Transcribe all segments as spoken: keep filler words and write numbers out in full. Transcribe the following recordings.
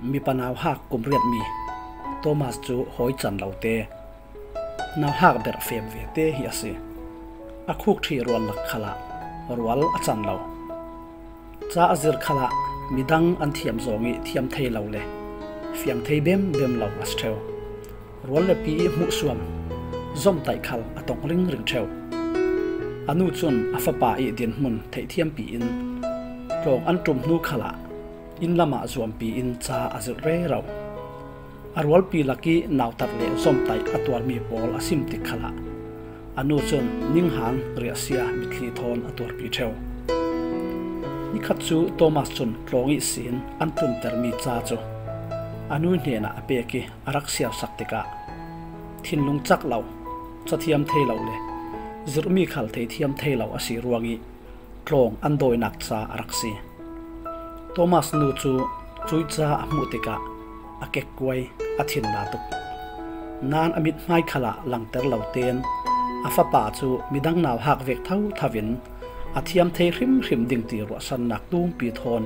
Mipa nauhak kum riat mi Thomas cu hawi can lo te, nauhak berh fem ve te hi a si. A khuk ṭhi rual lak khalah rual a can lo. Ca a zir khalah midang an thiam zawng ih thiam thei lo le fiang thei bem bem lo a si ṭheu. Rual le pi ih hmuhsuam zomtaih khal a tong ringring ṭheu. A nu cun a fapa ih dinhmun theihthiampi in tlawng an ṭum hnu khalah inn lamah zuampi in ca a zirh rero. A rualpi lakih nautat le zomtaih a tuarmi pawl a sim tik khalah a nu cun ninghang riahsia mitthli thawn a tuarpi ṭheu. Nikhat cu Thomas cun tlawng ihsin an tluntermi ca cu a nu hnenah a pek ih a rak siarsak tikah thinlung cak lo, cathiam thei lo le zirhmi khal theithiam thei lo a si ruangih tlawng an dawinak ca a rak si. Thomas nu cu cuih ca a hmuh tikah a kekkuai, a thinla tuk. Nain a mithmai khalah langter lo tein a fapa cu midang nauhak vek thotho in a thiam thei hrimhrim ding ti ruahsannak tumpi thawn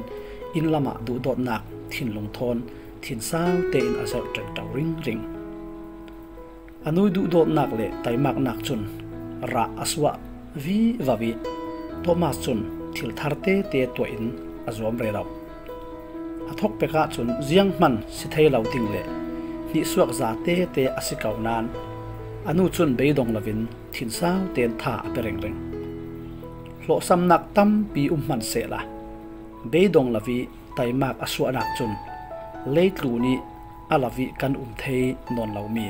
inn lamah duhdawtnak thinlung thawn thinsau tein a zerh ṭenṭo ringring. A nu ih duhdawtnak le taimaknak cun rah a suah vivo ih Thomas cun thil thar tete tuah in a zuam rero. A thawkpek ahcun zianghman si thei lo ding le hnihsuak za tete a si ko nain a nu cun beidong loin thinsau tein tha a pe ringring. Hlawhsamnak tampi um hmansehla beidong lo ih taimak a suahnak cun leitlun ih a lo ih kan um thei nawn lomi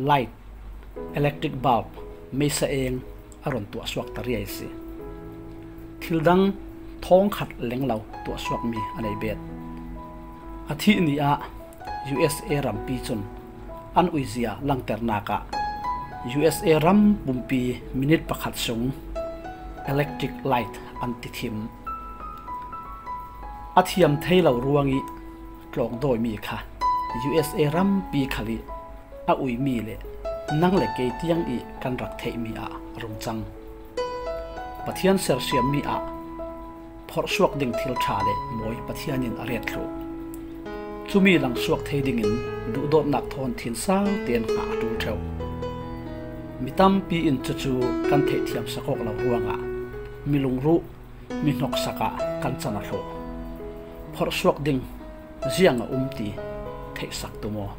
light, electric bulb, meisa eng a run tuahsuakter ih a si. Thil dang thawngkhat lenglo tuahsuakmi a nei bet. A thih ni ah U S A rampi cun an uizia langternak ah U S A ram pumpi minit pakhat sung electric light an tithim. A thiam thei lo ruangih tlawng dawimi kha U S A rampi khal ih a uimi le nang le kei tiang ih kan rak theihmi ah a rung cang. Pathian sersiammi ah phorhsuak ding thil ṭha le mawi Pathian in a ret thluh. Cumi langsuak thei dingin duhdawtnak thawn thinsau tein hngah a ṭul ṭheu. Mi tampi in cucu kan theihthiam sak awk lo ruangah mi lungruh, mi hnoksak ah kan can a hlawh. Phorhsuak ding ziang a um ti theihsak tum aw.